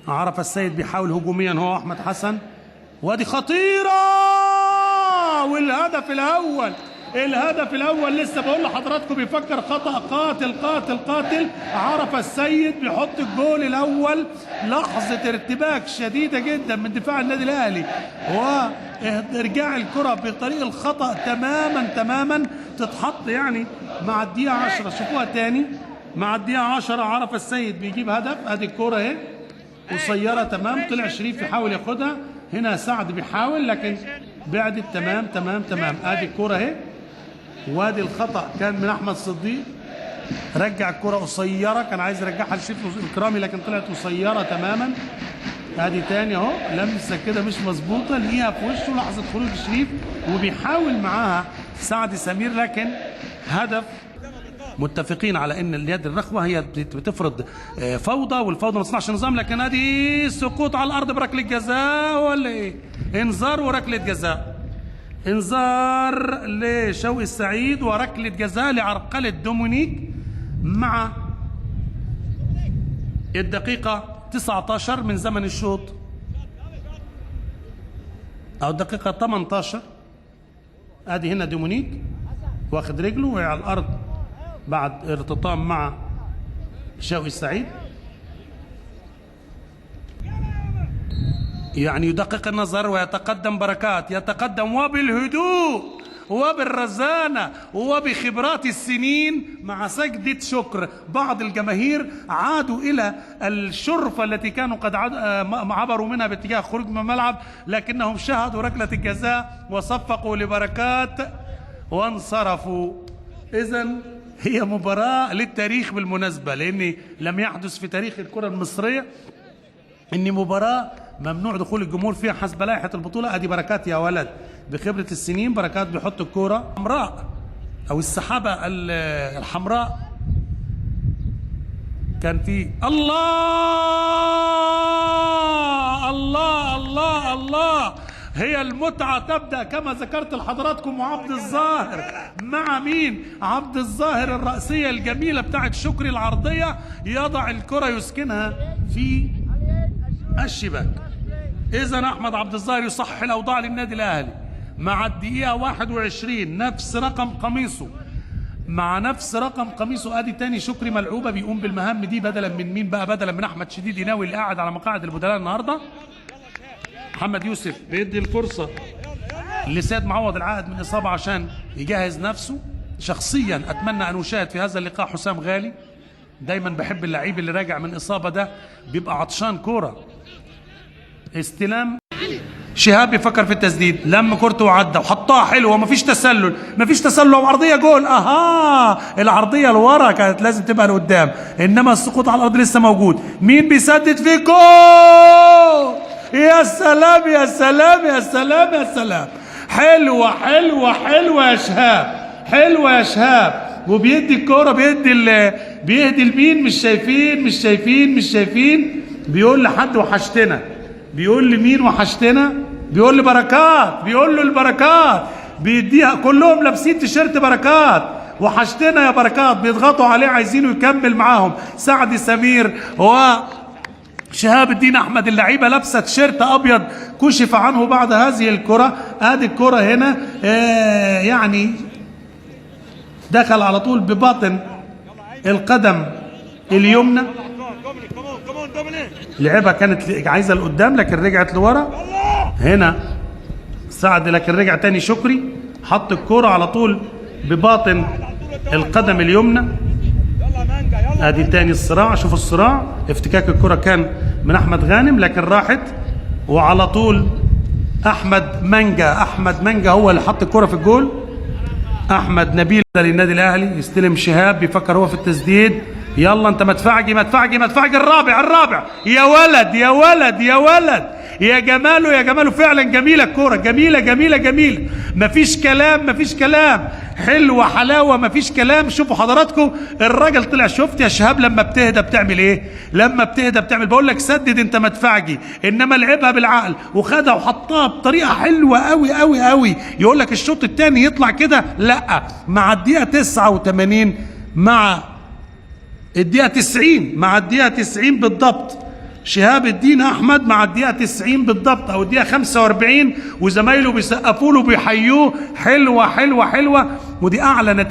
عرف السيد بيحاول هجوميا هو احمد حسن، وادي خطيرة، والهدف الاول، الهدف الاول لسه بقول لحضراتكم بيفكر خطأ قاتل قاتل قاتل. عرف السيد بيحط الجول الاول. لحظة ارتباك شديدة جدا من دفاع النادي الاهلي، وارجاع الكرة بطريق الخطأ تماما تماما، تتحط يعني مع الدقيقة 10. شوفوها تاني، مع الدقيقة 10 عرف السيد بيجيب هدف. ادي الكرة اهي قصيرة تمام، طلع شريف يحاول ياخدها، هنا سعد بيحاول لكن بعدت تمام تمام تمام. ادي الكرة اهي، وادي الخطأ كان من احمد صديق، رجع الكرة قصيرة، كان عايز يرجعها لشريف اكرامي لكن طلعت قصيرة تماما. ادي تاني اهو، لمسة كده مش مظبوطة، لقيها في وشه لحظة خروج شريف، وبيحاول معاها سعد سمير لكن هدف. متفقين على ان اليد الرخوه هي بتفرض فوضى، والفوضى ما تصنعش نظام، لكن ادي سقوط على الارض بركله جزاء ولا ايه؟ انذار وركله جزاء، انذار لشوقي السعيد وركله جزاء لعرقله دومينيك مع الدقيقة 19 من زمن الشوط، او الدقيقة 18. ادي هنا دومينيك واخد رجله وقع على الارض بعد ارتطام مع شوقي السعيد. يعني يدقق النظر ويتقدم بركات، يتقدم وبالهدوء وبالرزانة وبخبرات السنين مع سجدة شكر. بعض الجماهير عادوا إلى الشرفة التي كانوا قد عبروا منها باتجاه خروج من الملعب، لكنهم شاهدوا ركلة الجزاء وصفقوا لبركات وانصرفوا. إذن هي مباراة للتاريخ بالمناسبة، لأن لم يحدث في تاريخ الكرة المصرية إن مباراة ممنوع دخول الجمهور فيها حسب لائحة البطولة. أدي بركات يا ولد بخبرة السنين، بركات بيحط الكرة حمراء أو السحابة الحمراء. كان في الله الله الله الله، هي المتعة تبدأ كما ذكرت لحضراتكم. وعبد الظاهر مع مين؟ عبد الظاهر الرأسية الجميلة بتاعت شكري العرضية، يضع الكرة يسكنها في الشباك. إذا أحمد عبد الظاهر يصحح الأوضاع للنادي الأهلي مع الدقيقة 21، نفس رقم قميصه، مع نفس رقم قميصه. ادي تاني شكري ملعوبه بيقوم بالمهام دي بدلا من مين بقى؟ بدلا من احمد شديد يناوي اللي قاعد على مقاعد البدلاء النهارده. محمد يوسف بيدي الفرصة لسيد معوض العائد من اصابه عشان يجهز نفسه. شخصيا اتمنى ان اشاهد في هذا اللقاء حسام غالي، دايما بحب اللعيب اللي راجع من اصابه ده، بيبقى عطشان كورة. استلام شهاب بيفكر في التسديد، لم كورته وعدى وحطها حلوة، مفيش تسلل، مفيش تسلل، وعرضيه جول. اها العرضية لورا كانت لازم تبقى لقدام، انما السقوط على الارض لسه موجود. مين بيسدد في جول؟ يا سلام يا سلام يا سلام يا سلام، حلوة حلوة حلوة يا شهاب، حلوة يا شهاب. وبيدي الكورة، بيدي بيهدي لمين؟ مش شايفين مش شايفين مش شايفين. بيقول لحد وحشتنا، بيقول لمين وحشتنا؟ بيقول لبركات، بيقول له البركات، بيديها كلهم لابسين تيشيرت بركات، وحشتنا يا بركات، بيضغطوا عليه عايزينه يكمل معاهم. سعد سمير و شهاب الدين احمد، اللعيبة لابسه تيشيرت ابيض كشف عنه بعد هذه الكره. ادي الكره هنا يعني دخل على طول بباطن القدم اليمنى، لعبها كانت عايزه لقدام لكن رجعت لورا. هنا سعد لكن رجع تاني شكري، حط الكرة على طول بباطن القدم اليمنى. ادي تاني الصراع، شوفوا الصراع، افتكاك الكرة كان من احمد غانم لكن راحت، وعلى طول احمد مانجا، احمد مانجا هو اللي حط الكرة في الجول. احمد نبيل للنادي الاهلي، يستلم شهاب، بيفكر هو في التسديد، يلا انت مدفعجي مدفعجي مدفعجي، الرابع الرابع، يا ولد يا ولد يا ولد، يا جماله يا جماله، فعلا جميلة الكورة، جميلة جميلة جميلة، مفيش كلام مفيش كلام، حلوة حلاوة مفيش كلام. شوفوا حضراتكم الراجل طلع، شفت يا شهاب لما بتهدى بتعمل ايه؟ لما بتهدى بتعمل، بقول لك سدد انت مدفعجي، انما لعبها بالعقل وخدها وحطها بطريقة حلوة قوي قوي قوي. يقول لك الشوط الثاني يطلع كده، لا، مع الدقيقة 89، مع الدقيقة 90، مع الدقيقة 90 بالضبط شهاب الدين احمد مع الدقيقة 90 بالضبط او الدقيقة 45، وزمايله بيسقفوا له بيحيوه. حلوة حلوة حلوة، ودي اعلى نتيجة.